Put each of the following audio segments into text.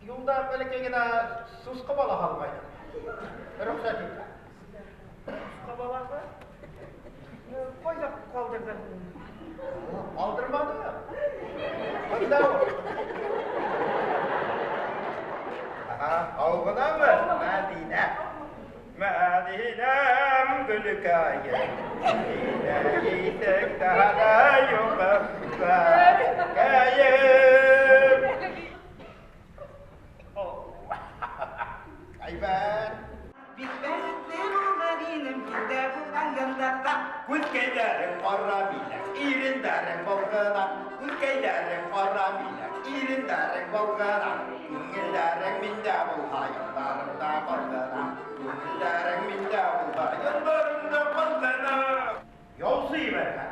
Юлда бәләкәй генә сусҡа балаһы алғайным. Рөхсәт ит. Сусҡа балаһы? Ҡайҙа ҡалдырҙың? Ҡалдырманым. Бында ул. Һау ғынамы, Мәҙинә? Мәҙинәм, гөлкәйем, һине иҫеңдә лә юҡ, бәләкәйем. Әйбәт. Бик бәхетле булыр инем һин дә булған яндарҙа. Күҙкәйҙәрең ҡара миләк, ирендәрең бал ғына. Күҙкәйҙәрең ҡара миләк, ирендәрең бал ғына. Күңелдәрең миндә булһа, яндарымда ҡал ғына. Күңелдәрең миндә булһа, яндарымда ҡал ғына. Яусы ебәрһә,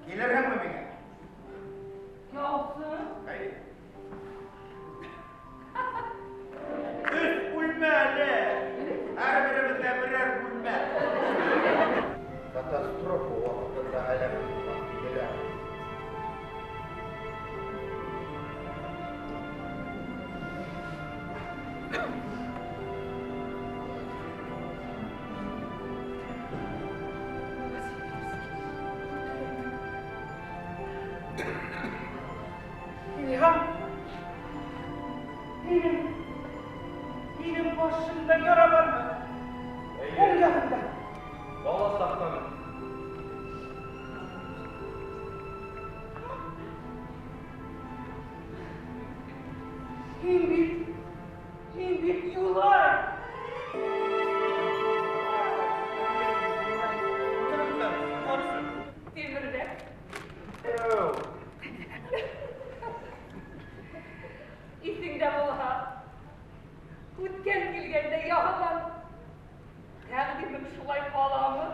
килерһеңме миңә? Яусы? Әйе. Өс бүлмәле. Һәр беребеҙгә берәр бүлмә. Катастрофа ваҡытында һәләк булған тинеләр. Илһам, минең башымда яра бармы? Уң яғында. Бала саҡтан. Һин бит Юлай! Тимербәк. Иҫеңдә булһа, үткән килгәндә яңынан тәҡдимем шулай ҡаламы?